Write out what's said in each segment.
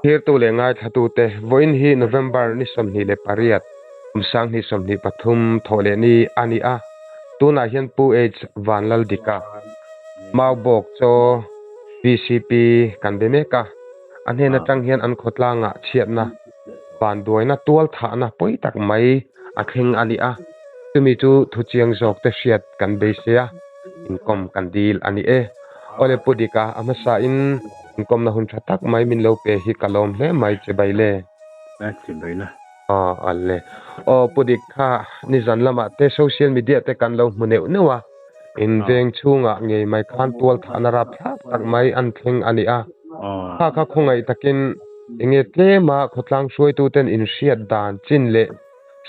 Thirtu leh ngaithlatute, vawiin hi November ni 28, kum 2023 thawh leh ni a ni a, tunah hian Pu H Vanlaldika, Maubawk chaw vcp kan be mek a, a hnen atang hian an khawtlangah chhiatna, vanduaina, tualthahna pawi tak mai a thleng a ni a, chumi chu thuchiang zawk te hriat kan beisei a, inkawm kan dil a ni e. Awle Pu Dika, a hmasain inkawmna hun tha tak mai min lo pe hi ka lawm hle mai che Baile. A che Baila. Aw ale. Aw Pu Dik kha nizan lamah te social media te kan lo hmu neuh neuh a, in veng chhungah ngei mai khan tual thahna rapthlak tak mai an thleng a ni a. Kha kha khawngaih takin enge tlema khawtlang hruaituten inhriat dan chin leh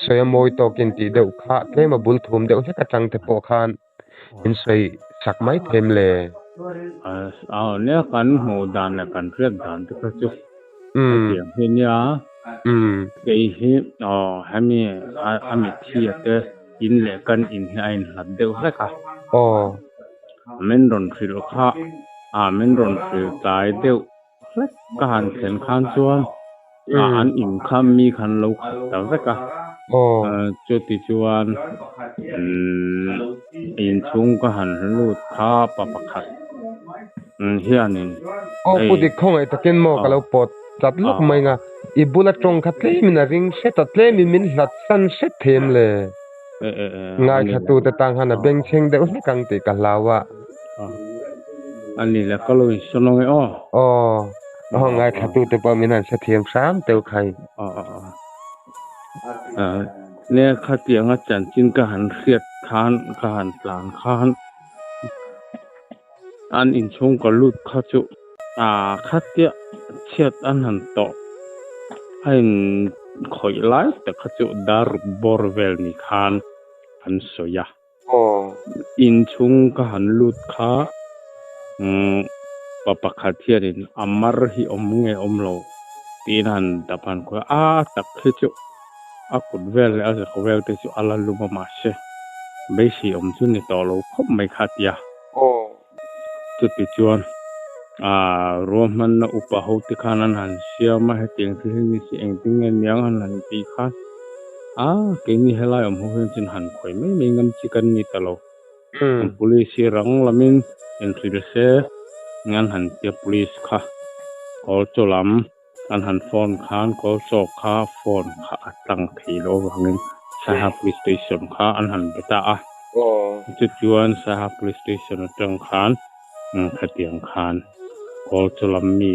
sawi a mawi tawkin tih deuh kha tlema bul thum deuh hlek atang te pawh khan in sawi sak mai them le. Aw nia kan hmuh dan leh kan hriat dan te kha chu a tiang hi nia. Kei hi aw hemi a mitthi a te in leh kan in hi a inhlat deuh hlek a. Aw. Min rawn hrilh kha a min rawn hrilh tlai deuh hlek ka han thlen khan chuan an in kha mi khan lo khat ta vek a. Chuti chuan inchhung ka han lut kha pa pakhat hianin Aw pu dik khawngaih takin maw ka lo pawt chat lawk mai nga i bula tawng kha tlemin a ring hret a tlemin min hlat san hret them le. Ngaithlatute tang han a bengchheng deuh hlek ang tih ka hlau a. A ni le ka lo insawn ang e aw. Aw, aw ngaithlatute pawh min han hrethiam hram teuh khai. Aw aw aw. Nia khatianga chanchin ka han hriat khan ka han tlan khan an inchhung ka lut kha chu khatia chhiat an han tawh a in khawih lai tak kha chu dar ruk bawr vel ni khan an sawi a. Inchhung ka han lut kha pa pakhat hianin a mar hi awm nge awm lo tiin a han dap han khawi a, a tak hi chu a kut vel leh a zak vel te chu a la lum a mahse beisei awm chu ni tawh lo khawp mai kha a ti a. Chuti chuan aaa ruahmanna upa ho te khan an han siam a hetiang thil hi ni se engtin nge niang an han tih khan aa keini helai awm ho hian chuan han khawi mai mai ngam chi kan ni ta lo. Police hi rang lamin inhrilh se an han tia police kha kawl chaw lam an han phone khan kawl chaw kha phone kha a tlang thei loh avangin Saiha police station kha an han be ta a. Chu chuan Saiha police station atang khan khatiang khan kawl chaw lam mi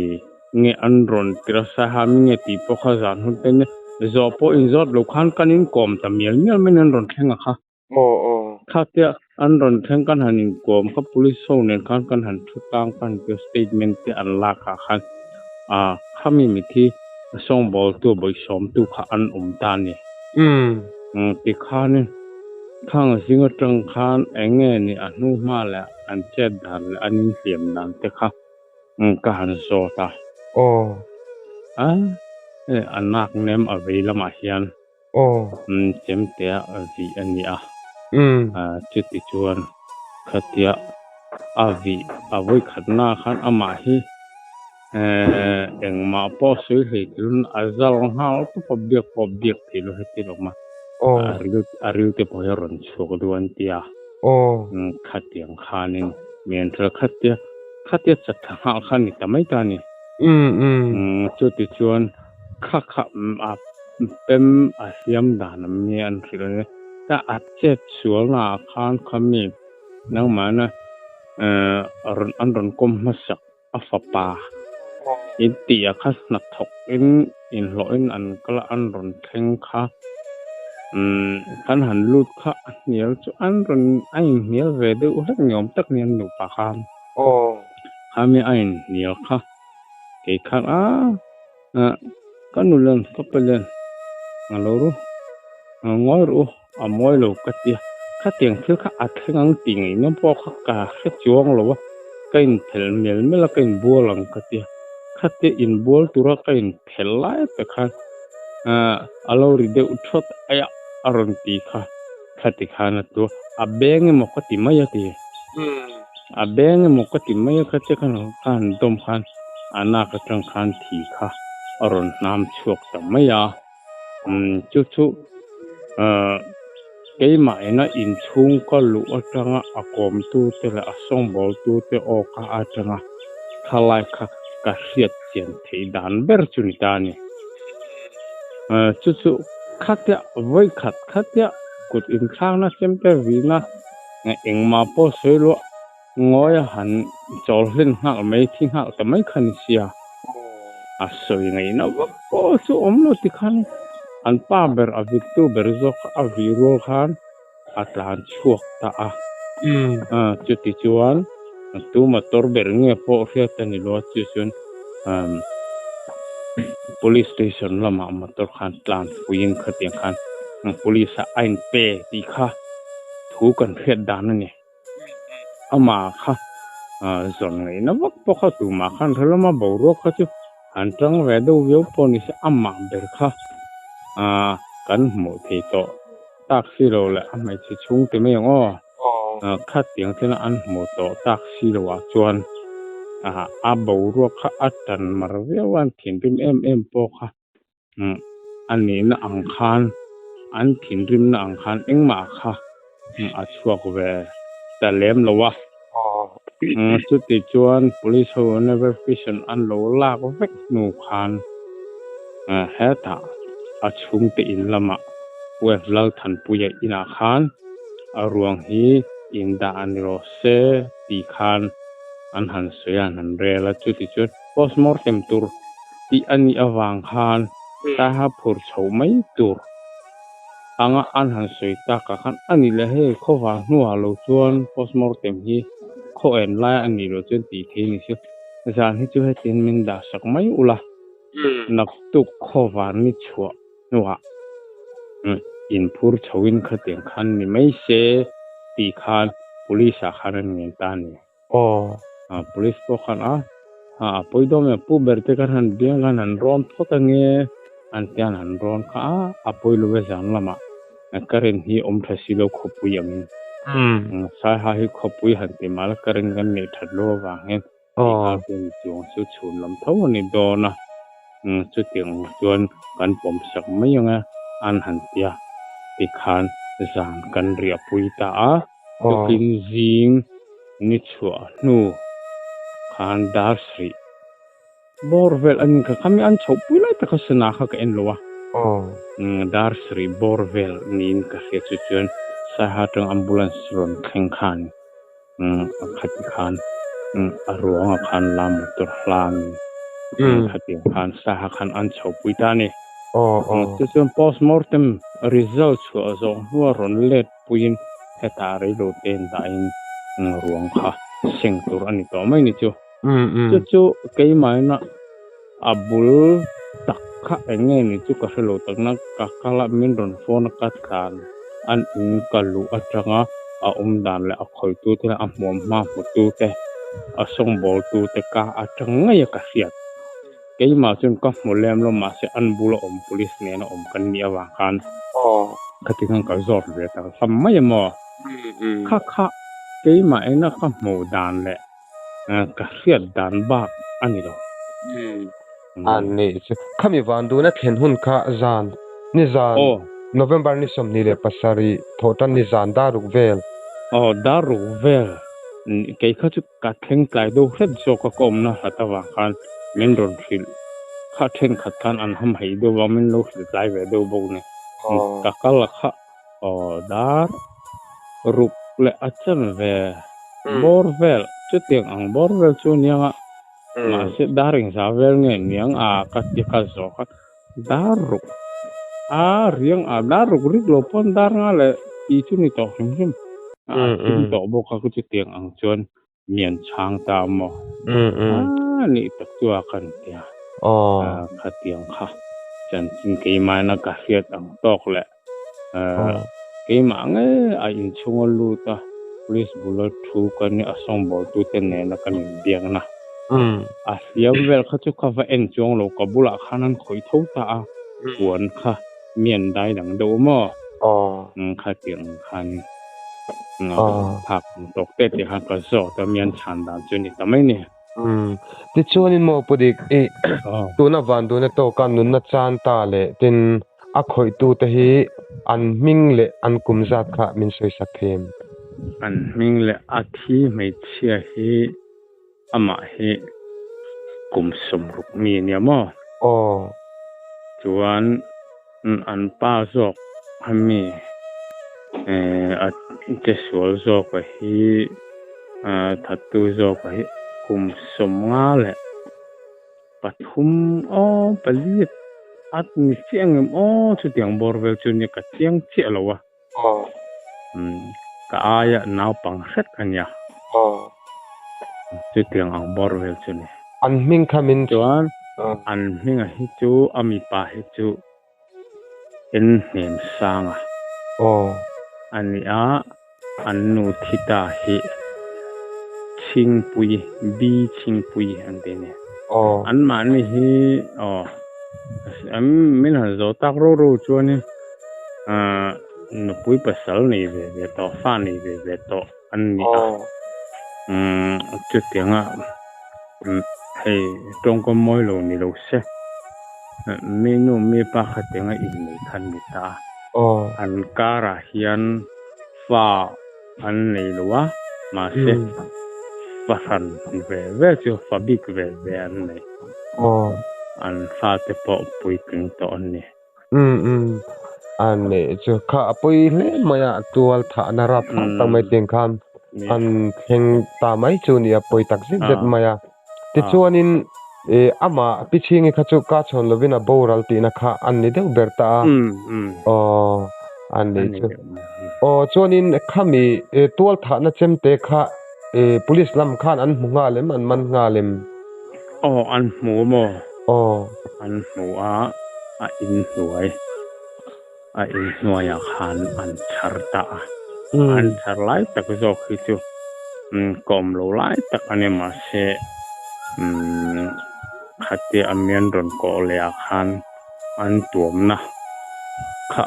nge an rawn tir a Saiha mi nge tih pawh kha zan hun te nia zawh pawh inzawt lo khan kan inkawm ta mial mial mai in an rawn thleng a kha. Aw aw. Khatia an rawn thleng kan han inkawm kha police ho nen khan kan han thu tang kan han statement te an lak ah khan ah khami mithi sawngbawl tu bawihsawm tu kha an awm ta a ni. Umm. Tikhanin khang zing atang khan eng nge ni a hnu hma leh an chet dan leh an inhliam dan te kha ka han zawt a. Aw. A a nak nem a vei lamah hian. Aw. Chemtea vih a ni a. Umm. Chuti chuan khatia a vih a vawikhatna khan amah hi engmah pawh sawi hlei theihin a zal nghal tawp a, biak pawh biak theih loh heti lawm a. A ril te pawh hi a rawn chhuak duh an ti a. Aw. Khatiang khanin mi an hrilh khatia khatia chat thla nghal kha a ni ta mai ta a ni. Umm umm. Chuti chuan kha kha a pem a hliam dan ang nge an hrilh a nia. Ta a chet sualna ah khan khami nangmahna rawn an rawn kawm hmasak a fapa in tih ah kha hnathawk in inhlawh in an kal a an rawn thleng kha kan han lut kha a hnial chu an rawn a inhnial ve deuh hlek ni awm tak ni an nupa khan khami a inhnial kha kei khan a. Ka nu len ka pa len a lo ru a ngawi ru a mawi lo ka ti a khatiang thil kha a thleng ang tih ngaihna pawh kha ka hre chuang lo a ka inphelh mial mial a ka inbual ang ka ti a khatia inbual tura ka inphelh lai tak khan ah a lo ri deuh thawt aia a rawn ti kha khati khan a tu a beng emaw ka ti mai a ti a beng emaw ka ti mai a khatia ka han dawm khan. A nak atang khan thi kha a rawn hnam chhuak ta mai a, chu chu keimah ina inchhung ka luh atanga a kawmtu te leh a sawngbawltu te aw ka atanga thalai kha ka hriat chian theih dan ber chu ni ta a ni. Chu chu khatia vawi khat khatia kut inthlakna chemte vihna engmah pawh sawi luah Ngawi a han chawl hlen nghal mai, thi nghal ta mai kha ni sia. A sawi ngaihna vak pawh chu awm lo ti khan an pa ber a vittu ber zawk a vih rual khan a tlan chhuak ta a. Chuti chuan tu motor ber nge pawh hriat a ni lo a, chu chuan Police station lamah motor khan tlan fuiin khatiang khan police ah a inpe tih kha thu kan hriat dan a ni. Amah kha zawn ngaihna vak pawh kha tumah khan hre lawm a, boruak kha chu han tang ve deuh viau pawh ni se amah ber kha kan hmuh thei tawh tak si lo leh a hmeichhe chhung ti mai ang aw, khatiang thleng an hmuh tawh tak si lo ah chuan a boruak kha a tan mar viau a, an thinrim em em pawh kha. A nihna ang khan an thinrimna ang khan engmah kha a chhuak ve ta lem lo a. Chuti chuan police ho an verification an lo lak vek hnu khan hetah a chhungte in lamah Wave Lalthanpuia inah khan a ruang hi in dah a ni rawh se tih khan an han sawi a, an han rel a. Chuti chuan postmortem tur tih a nih avang khan Saiha phur chho mai tur anga an han sawi takah khan a ni leh hei khawvar hnuah lo chuan postmortem hi khaw en lai a nih loh chuan tih theih a ni si. Zan hi chu hetin min dah sak mai ula, naktuk khawvar ni chhuah hnuah inphur chhoin khatiang khan ni mai se tih khan police ah khan an ngen ta a ni. Aw. A police pawh khan a a a pawi dawn em pu ber te khan han biang khan han rawn phawt ange an tia an han rawn kha a a pawi lo e zan lamah current hi awm tha si lo khawpui angin saiha hi khawpui han ti mahla current kan neih that lo avang hian tih kha chu chuang chu chhun lam tho a ni dawn a chutiang chuan kan pawm sak mai ang e an han tia tikhan zan kan riahpui ta a. Tukin zing ni chhuah hnu khan dar sarih bawr vel a ni kha khami an chhoh pui lai tak a sana kha ka en lo a dar sarih bawr vel niin ka hria chu chuan Saiha atang ambulance rawn thleng khan a khati khan a ruangah khan la motor hlangin khatiang khan Saiha khan an chhoh pui ta a ni. Chu chuan postmortem result chhuah zawh hnua rawn let puiin hetah reilo te in dahin ruang kha seng tur a ni tawh mai ni chu. Chu chu keimahina a bul tak kha eng nge ni chu ka hre lo takna ka kal a min rawn phone a ka tlan an in ka luh atanga a awm dan leh a khawitu te leh a hmuam hma hmutu te a sawngbawltu te ka atang ngei a ka hriat. Keimah chuan ka hmu lem lo mahse an bula awm police nena awm kan nih avang khan khati khan ka zawt ve ta hlawm mai a maw? Kha kha keimah ena ka hmuh dan leh ka hriat dan bak a ni lo. A nih chu. Khami van duna thlen hun kha zan ni zan November ni 27 thawh tan ni zan dar ruk vel. Aw dar ruk vel kei kha chu Ka thleng tlai deuh hret zawk a ka awmna hlat avang khan min rawn hrilh kha thenkhat khan an ham haih deuh a min lo hrilh tlai ve deuh bawk ni. Ka kal a kha aw dar ruk leh a chan ve bawr vel chutiang ang bawr vel chu niang a mahse dar engzah vel nge niang a ka ti kha zawk a dar ruk a riang a dar ruk rik lo pawn dar nga leh tih chu ni tawh hrim hrim a thim tawh bawk a chutiang ang chuan mian chhang ta maw a nih tak chu a kan tia khatiang kha chanchin keimahna ka hriat ang tawk leh keimah nge a inchhunga lut a police bula thu kan a sawngbawltute nena kan inbiakna a hliam vel kha chu ka va en chuang lo ka bulah khan an khawih tho ta a puan kha mi an dai dang deuh maw khatiang khan phak ang tawk te tih khan ka zawt a mi an chhan dan chu ni ta mai ni. Umm. Tichuanin maw Pu Dik, i tuna Vanduna tawka nunna chan ta leh tin a khawihtute hi an hming leh an kum zat kha min sawisak thei em? An hming leh a thi hmeichhia hi amah hi kum 60 mi ania maw? Aw. Chuan an pa zawk a mi a che sual zawka hi thattu zawka hi kum 53 aw pali a ni chiah ang em aw chutiang bawr vel chu nia ka chiang chiah lo a. Aw. Ka aia naupang hret a nia. Aw. Chutiang ang bawr vel chu ni. An hming kha min. Chuan an hminga hi chu a mipa hi chu en hnem sanga. Aw. A ni a, an nu thi ta hi Chhingpui, B Chhingpui an ti a ni. Aw. Anmahni hi aw min han zawh tak ro ro chuanin Aaa nupui pasal nei ve ve tawh, fa nei ve ve tawh an ni a. Umm chutianga hei tawngkam mawi lo ni lo se, mi nu mi pa khatianga innei kha an ni ta a. An karah hian fa an nei lo a, mahse fa hran ve ve chu fa bik ve ve an nei. An fate pawh puitling tawh an ni. Umm umm a nih chu kha a pawi hle mai a tual thah na rap thlak tak mai tiang khan an thleng ta mai chu nia pawi tak zet zet mai a tichuanin ih amah Pichhingi kha chu ka chhawn lovin a boral tihna kha an ni deuh ber ta a aw a nih chu aw chuanin khami tual thahna chemte kha ih police lam khan an hmu nghal em an man nghal em? Aw an hmu maw? Aw. An hmu a, a inhnuai, a inhnuaiah khan an chhar ta a. An chhar lai tak zawk hi chu kawm lo lai tak a ni mahse khatia a mian rawn kawh leh ah khan an tuamna kha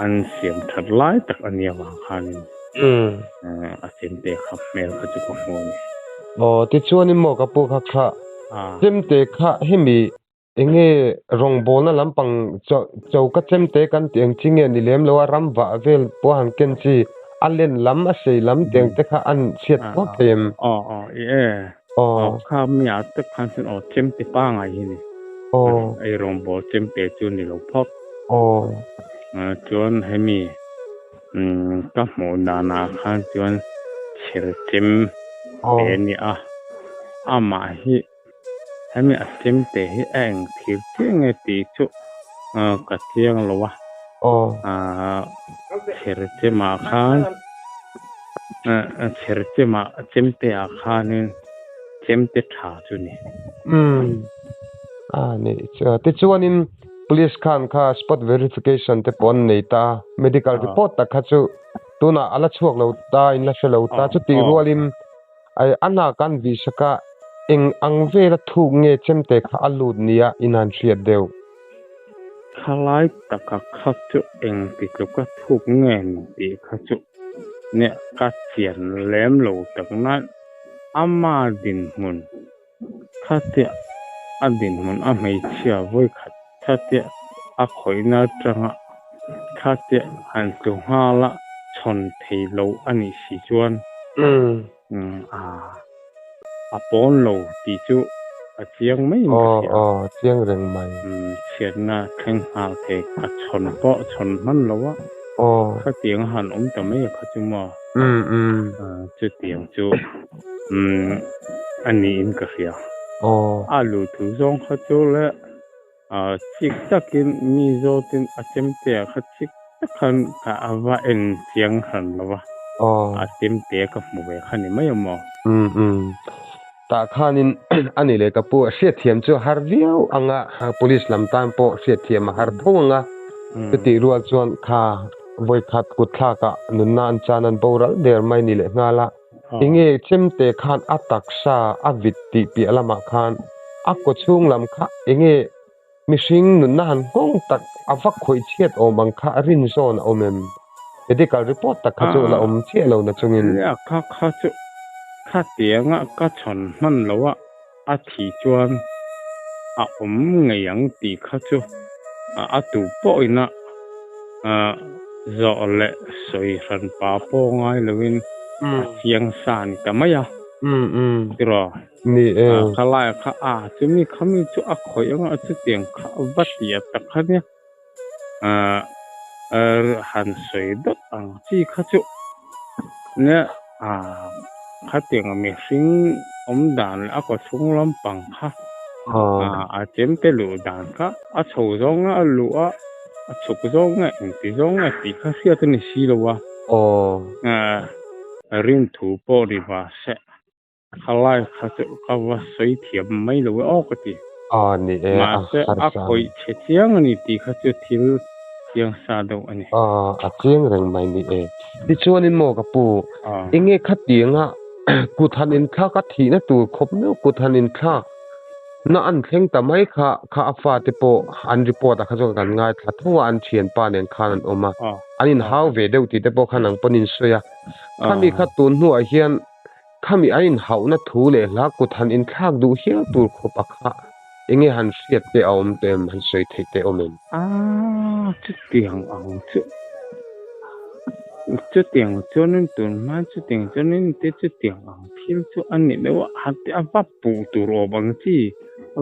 an siam that lai tak a nia vang khanin a chemte kha hmel kha chu ka hmu a ni. Aw tichuanin maw ka pu kha kha chemte kha hemi enge rawngbawlna lampang choka chemte kan tih ang chi nge ni lem lo a ram vah vel pawh han ken chi a len lam a sei lam tih ang te kha an chhiat phawt thei em? Aw aw i e Aw kha mi ah tak khan chuan aw chemte pangai hi ni. Aw. Ei rawngbâwl chemte chu ni lo phawt. Aw. Chuan hemi ka hmuh danah khan chuan chher chem te a ni a. Amah hi hemi a chemte hi a eng thir chiah nge tih chu ka chiang lo a. Aw. Chher chemah khan. Chher chemah chemte ah khanin chemte tha chu ni. Umm a ni chu tichuanin police khan kha spot verification te pawh an nei ta medical report tak kha chu tunah a la chhuak lo ta in la hre lo ta chutih rualin a hna kan vihsak a eng ang vela thuk nge chemte kha a lut nia in han hriat deuh. Thalai taka kha chu eng ti tluka thuk nge ni tih kha chu nia ka chian lem lo tak nan ama dinhmun khatia a dinhmun a hmeichhia vawikhat khatia a khawihna atanga khatia han tlu nghal a chhawn thei lo a nih si chuan A pawn lo tih chu a chiang mai in ka hria. Aw aw chiang reng mai. Chhiatna thleng nghal thei a chhawn pawh chhawn hman lo a. Aw. Khatiang a han awm ta mai a kha chu maw. Umm umm. Chutiang chu umm a niin ka hria. Aw. A lu thu zawng kha chu le chik takin mi zawtin a chemte ah kha chik tak khan ka a va en chiang hran lo va, a chemte ka hmu ve kha ni mai a maw? Umm umm. Tah khanin a ni leh ka pu a hriatthiam chu a har viau ang a, police lam tan pawh hriatthiam a har tho ang a, chutih rual chuan kha vawikhat kutthlakah nunna an chan an boral der mai ni leh nghal a. Enge chemte khan a taksa a vit tih piah lamah khan a kaw chhung lam kha enge mihring nunna han nghawng tak a va khawih chhiat awm ang kha rin zawn a awm em? Medical report tak kha chu la awm chiah lo na chungin. Nia kha kha chu Khatianga ka chhawn hman loha a thih chuan a awm ngei ang tih kha chu a tu pawhin a zawh leh sawi hran pa pawh ngai loin a chiang sa a ni ta mai a. Tiraw? Ni e. Khalai kha a chumi khami chu a khawih anga chutiang kha va ti a tak kha nia. Han sawi dawt ang chi kha chu nia khatiang mihring awm dan leh a kawchhung lampang kha a chemte luh dan kha a chho zawng a luh a a chhuk zawng nge engti zawng nge tih kha hriat a ni si lo a rinthu pawh ri va se. Khalai kha chu ka va sawi thiam mai lo e aw ka ti. Aw ni e, a Mahse a harsa. khawih chhe chiang a ni tih kha chu thil chiang sa deuh a ni. Aw a chiang reng mai ni e. Tichuanin maw ka pu, Aw. enge khatianga kut han inthlak a thihna tur khawp meuh kut han inthlak na an thleng ta mai kha kha a fate pawh an report ah kha chuan kan ngaithla tho a, an thianpa nen khan an awm a, Aw. an inhau ve deuh tih te pawh khan ang pawn in sawi a. Khami kha tun hnuah hian Khami a inhauhna thu leh hla kut han inthlak duh hial tur khawp a kha enge han hriat te a awm teh em, han sawi theih teh awm em? A, chutiang ang chu, chutiang chuanin tun hma chutiang chuanin te chutiang ang thil chu a ni deuh a, han ti a va puh tur awm ang chi,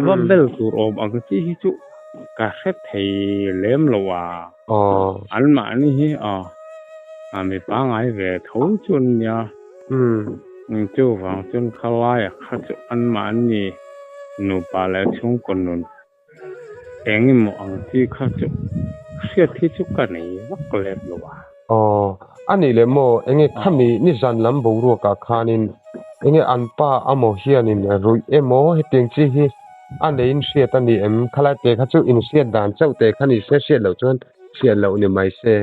va bel tur awm ang chi hi chu ka hre thei lem lo a. Aw. Anmahni hi aw, a mi pangngai ve tho chu an nia. Chuvang chuan khalaia kha chu anmahni nupa leh chhungkaw nun eng emaw ang chi kha chu hriat hi chu ka nei vak lem lo a. Aw, a nih leh maw, enge khami nizan lam boruakah khanin enge an pa amaw hianin ruih emaw hetiang chi hi a neiin hriat a ni em? Khalai te kha chu inhriat dan chauh te kha ni se hriat loh chuan hriat loh ni mai se.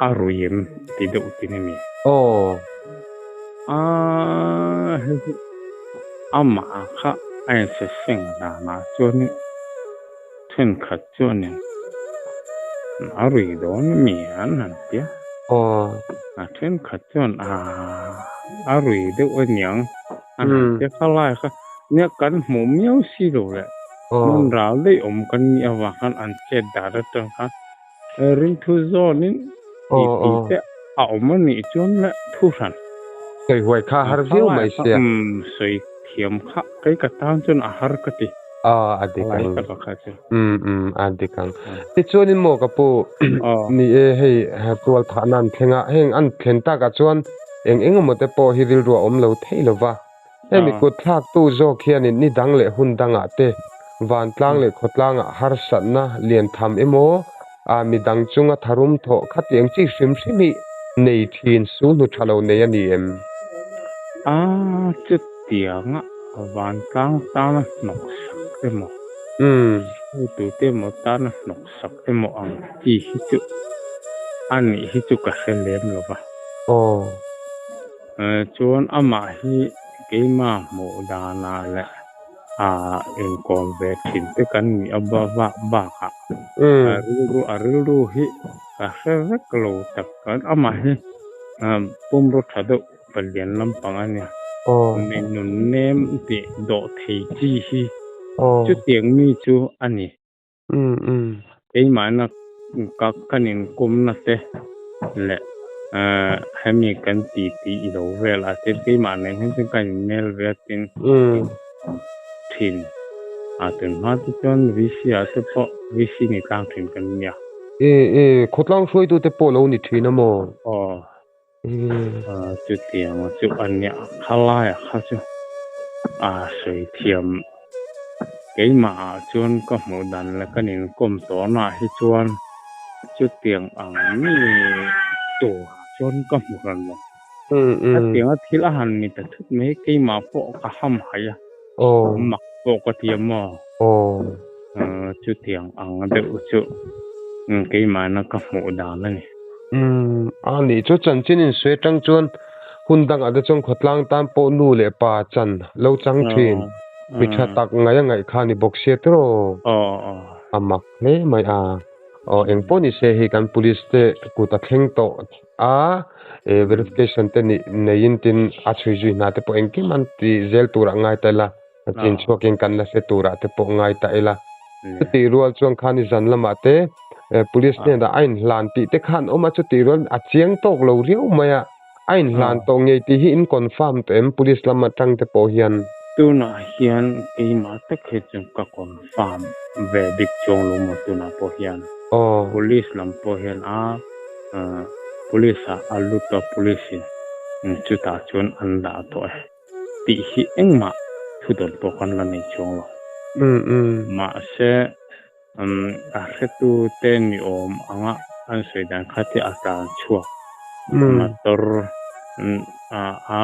A rui em ti deuh tin a mi? Aw. A hei hi amah kha a inse seng danah chuanin thenkhat chuanin a rui dawn a mi an han ti a. Aw. A thenkhat chuan a rui deuh aniang. An han ti a, khalai kha nia kan hmuh miau si lo le, hmun ral daih awm kan nih avang khan an chet dan atang khan rinthu zawnin tih tih te a awm a nih chuan le thu hran. Sawi huai kha a har viau mai sia. Umm sawi thiam kha kei ka tan chuan a har ka ti. Aw a dik ang. Umm umm a dik ang. Tichuanin maw ka pu ni e hei tual thahna an thleng a, heng an thlen takah chuan Eng eng emaw te pawh hi rilru a awm lo thei lo va, hemi kut thlaktu zawk hianin ni dang leh hun dangah te, vantlang leh khawtlangah harsatna lian tham emaw, a mi dang chunga tharum thawh khatiang chi hrim hrim hi nei thin sulhnu tha lo nei a ni em? A, chutianga vantlang tana hnawksak emaw, hotute emaw tana hnawksak emaw ang chi hi chu a nih hi chu ka hre lem lo va. Aw. Chuan amah hi keimah hmuh danah leh a inkawm ve thin te kan nih a vak bakah a rilru a rilru hi ka hre vek lo tak kan amah hi pumraw tha deuh palian lampang a nia. Mi nun nem tih dawh thei chi hi chutiang mi chu a ni. Keimahna ka kan inkawmna te leh hemi kan ti tih lo velah te keimah nen hian chuan kan inmel ve a tin thin a tunhma te chuan VC ah te pawh VC ni tlang thin kan nia. E e khawtlang hruaitu te pawh lo ni thin a maw? Aw. Chutiang chu a nia khalai kha chu a sawi thiam keimah ah chuan ka hmuh dan leh kan inkawm tawhna ah hi chuan chutiang ang mi tur ah chuan ka hmu hran lo. Hetiang a thil a han ni ta thut mai hi keimah pawh ka ham haih a, mak pawh ka ti a maw? Chutiang ang deuh chu keimahna ka hmuh dan a ni. Umm, a nih chu chanchin insawi atang chuan hun dangah te chuan khawtlang tan pawh nu leh pa chan lo chang thin. Mi tha tak ngaih a ngaih kha a ni bawk sia tiraw? A mak hle mai a. Aw eng pawh ni se hei kan police te kut a thleng tawh a, eh verification te nih neiin tin a chhui zui hna te pawh engkim an ti zel turah ngai ta ila, a chin chhuakin kan la hre turah te pawh ngai ta ila. Chutih rual chuan khani zan lamah te police hnenah a inhlan tih te khan awm a, chutih rual a chiang tawk lo riau mai a. A inhlan tawh ngei tih hi in confirm tawh em police lam atang te pawh hian? Tunah hian keimah tak hi chu ka confirm ve bik chuang lo maw tunah pawh hian. Police lam pawh hian a police ah a lut a police in chutah chuan an dah tawh e tih hi engmah thudawn pawh kan la nei chuang lo. Mahse A hretute ni awm anga an sawi dan kha te a tlan chhuak. Motor a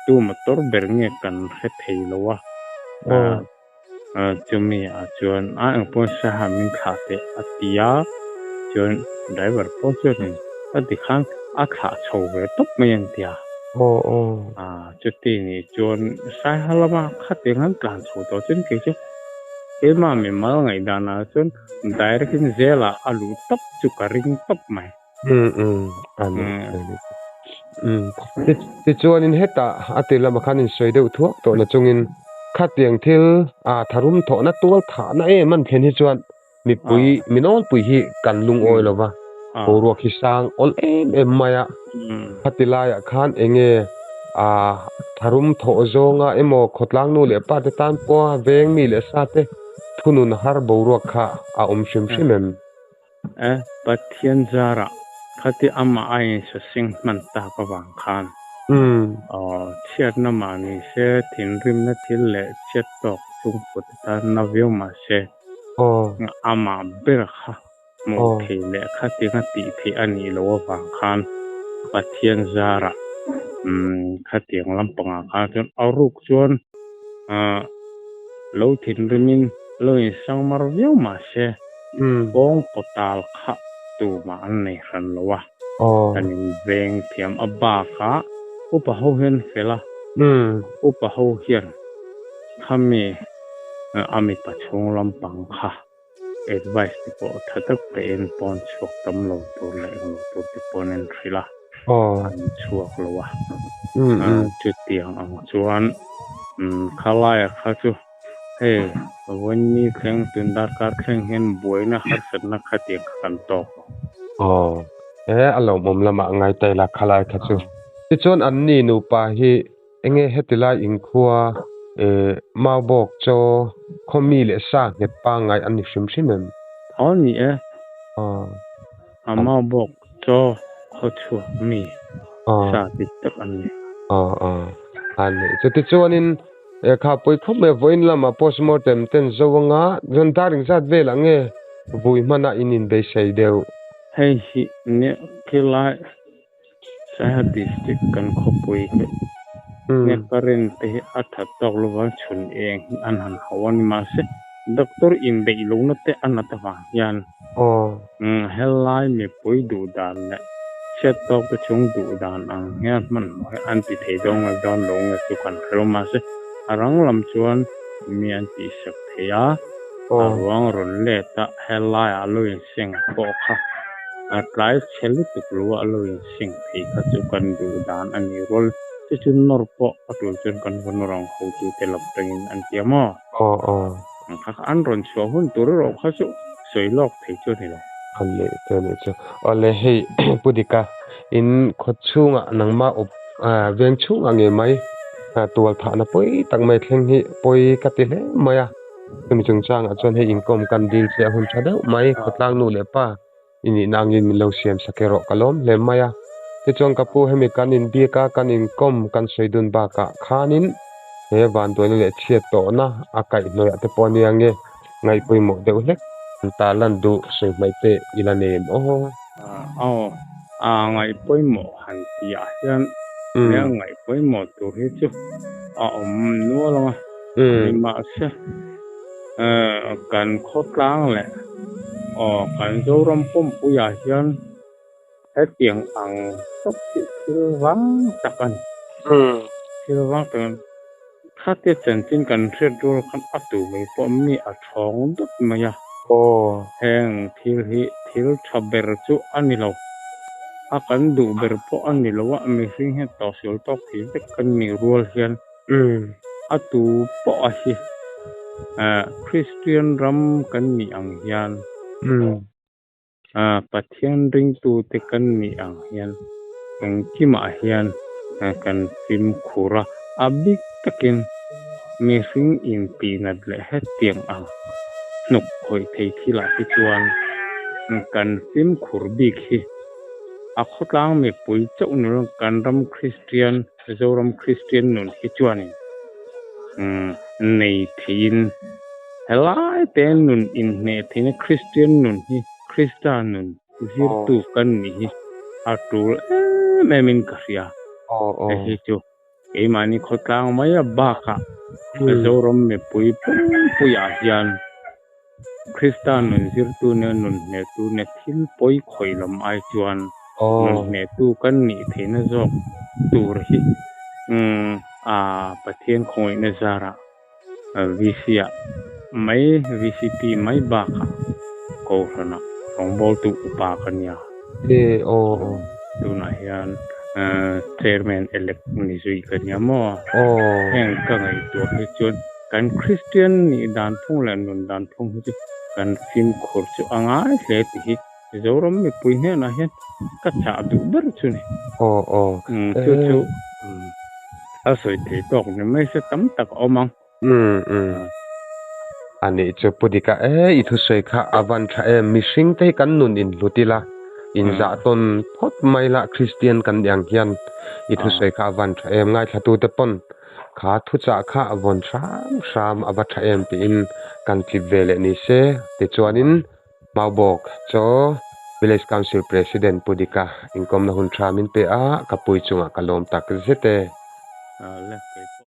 tu motor ber nge kan hre thei lo a, chumi ah chuan a engpawh saha min thlah teh a ti a, chuan driver pawh chuanin a ti khan a thlah chho ve tawp mai an ti a. Chuti nih chuan saiha lama khatiang an tlan chho tawh chuan kei chu Keimah mimal ngaihdanah chuan direct in zelah a luh tawp chu ka ring tawp mai. Umm umm a ni a ni umm tichuanin hetah a tir lamah khan insawi deuh thuak tawh na chungin khatiang thil a tharum thawhna tual thahna em an thlen hi chuan mipui minawlpui hi kan lungawi lo va, boruak hi sang awl em em mai a, khati laiah khan eng nge ah tharum thawh zawnga emaw khawtlang nu leh pa te tan pawha veng mi leh sa te thunun har boruak kha a awm hrim hrim em? E, Pathian zarah khati amah a insasing hman tak avang khan aw chhiatna mah ni se thinrimna thil leh chhiat tawk chungput atan na viau mah se, Amah ber kha hmuh theih leh khatianga tih theih a nih loh avang khan Pathian zarah khatiang lampangah khan chuan a ruk chuan lo thinrimin lo insang mar viau mah se kawng pawtal kha tumah an nei hran lo a, kan inveng thiam a bakah upa ho hian fel a, upa ho hian khami A mipa chhung lampang kha advice te pawh tha tak pehin pawn chhuak tam lo tur leh eng lo tur te pawn an hrilh a, an chhuak lo a. Chutiang ang chuan khalaia kha chu hei vawiin thleng tun darkar thleng hian buaina harsatna khatiang kha kan tawk lo. Aw, he a lawmawm lamah ngai ta ila khalai kha chu. Tichuan anni nupa hi Enge heti lai inkhua eh Maubawk chaw khaw mi leh sa nghet pangngai an ni hrim hrim em? Aw ni e. A Maubawk chaw khaw chhuak mi sa dik tak an ni. Aw aw a ni. Chutichuanin eh kha pawi khawp mai vawiin lamah postmortem ten zo anga chuan dar engzat velah nge vui hmana in inbeisei deuh? Hei hi nia khilai Saiha District kan khawpui hi nge current te hi a that tawk lova chhun eng hi an han hauh a ni mahse doctor inbeih lohna te a nat avang hian helai mipui duh dan leh chhiat tawk te chung duh dan ang hian hmanhmawh hi an ti thei dawn nge dawn lo nge chu kan hre lo mahse a rang lam chuan mi an tihsak thei a a ruang rawn let a helaiah lo in seng pawh kha a tlai chhe lutuk lo a lo inseng thei kha chu kan duh dan a ni rual chu chu nawr pawh a tul chuan kan va nawr ang hotute lam tangin an ti a maw? Aw aw. Kha kha an rawn chhuah hun tur erawh kha chu sawi lawk thei chu a ni lo. A leh te a nih chu. Awle hei Pu Dika in khaw chhungah nangmah awp veng chhungah ngei mai tual thahna pawi tak mai thleng hi pawi ka ti hle mai a. Chumi chungchangah chuan hei inkawm kan dil che a hun tha deuh mai, khawtlang nu leh pa i nihna angin min lo siam sak erawh ka lawm hle mai a. Tichuan ka pu hemi kan inbiak a, kan inkawm kan sawi dun bakah khanin he vanduaina leh chhiat tawhna a kaihhnawih te pawh ania nge ngaihpawimawh deuh hlek an ta lan duh sawi hmaih te i la nei em aw? Aw, a ngaihpawimawh han tihah hian he ngaihpawimawh tur hi chu a awm nual ang a. Nimahse, kan khawtlang leh aw kan Zoram pumpuiah hian hetiang ang tawp hi thil vang tak a ni. Thil vang tak a ni. Khatia chanchin kan hriat rual khan a tu mai pawh mi a thawng dawt mai a. Aw. Heng thil hi thil tha ber chu a ni lo. A kan duh ber pawh a ni lo a, mihring hian tawhsual tawk thei vek kan nih rual hian a tu pawh a hi Kristian ram kan nih ang hian Pathian ringtute kan nih ang hian engkimah hian kan fimkhur a, a bik takin mihring intihnat leh hetiang ang hnuk khawih thei thilah hi chuan kan fimkhur bik hi a khawtlang mipui chauh ni lo kan ram Kristian, Zoram Kristian nun hi chuanin nei theiin helai te nun inhneh theihna Kristian nun hi Krista nun zirtu kan nih hi a tul em em in ka hria. Hei hi chu keimahni khawtlang mai a bakah Zoram mipui pumpuiah hian Krista nun zirtu nia nun hnehtu nia thil pawi khawih lam ai chuan nun hnehtu kan nih theihna zawk tur hi Pathian khawngaihna zarah VC ah mai VCP mai bakah Kohhranah rawngbawltu upa ka nia. Tunah hian Chairman elect ni zui ka nia maw? Heng ka ngaihtuah hi chuan kan Kristian nih dan phung leh nun dan phung hi chu kan fimkhur chu a ngai hle tih hi Zoram mipui hnenah hian ka chah duh ber chu ni. Chu chu a sawi thei tawk ni mai se tam tak a awm ang. Umm umm. A nih chu Pu Dika e i thusawi kha a van tha em mihring te hi kan nun in hlut ila in zah tawn phawt mai la Kristian kan nih ang hian i thusawi kha a van tha em ngaithla tu te pawn kha thuchah kha a vawn hram hram a va tha em tiin kan tlip ve leh ni se tichuanin Maubawk chaw Village Council President Pu Dika inkawmna hun tha min pe a ka pui chungah ka lawm tak zet e.